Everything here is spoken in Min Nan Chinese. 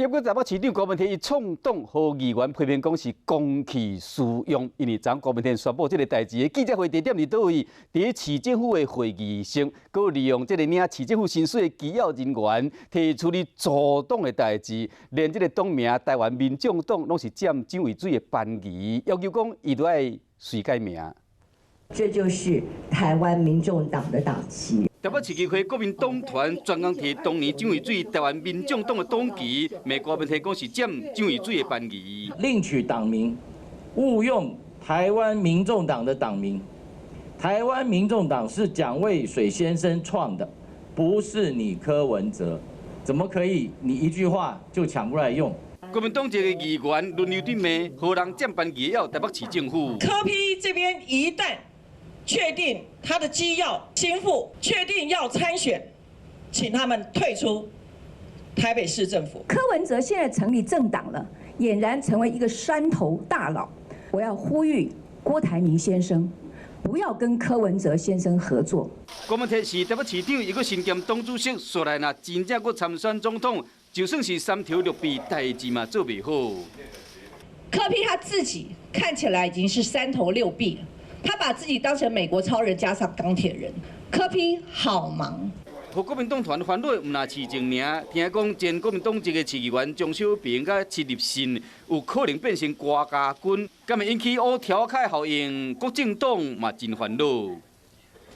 不過台北市長柯文哲伊創黨予議員批評講是公器私用，因為昨柯文哲宣布這个代誌的記者會地點佇佗位？佇市政府的會議室，閣利用這个領市政府薪水的機要人員提處理組黨的代誌，連這个黨名台灣民眾黨攏是佔蔣渭水的班旗，要求講伊都愛隨改名。這就是台灣民眾黨的黨旗。台北市議會國民黨團專工提當年蔣渭水台灣民眾黨的黨旗，罵柯文哲講是佔蔣渭水的班旗。另取黨名，誤用台灣民眾黨的黨名。台灣民眾黨是蔣渭水先生創的，不是你柯文哲，怎麼可以你一句話就搶過來用？國民黨一個議員輪流佇罵，予人佔班旗了台北市政府。柯 P 這邊一旦確定他的機要心腹，確定要參選，請他們退出台北市政府。柯文哲現在成立政黨了，儼然成為一個山頭大佬。我要呼籲郭台銘先生，不要跟柯文哲先生合作。柯文哲是台北市長，伊閣身兼黨主席，煞來若真正閣參選總統，就算是三頭六臂，代誌嘛做袂好。柯 P 他自己看起來已經是三頭六臂了。他把自己當成美國超人加上鋼鐵人，柯 P 好忙。予國民黨團煩惱，毋但市政爾，聽講前國民黨籍的市議員鍾小平佮陳立信有可能變成郭家軍，敢會引起烏條仔效應？國政黨嘛真煩惱。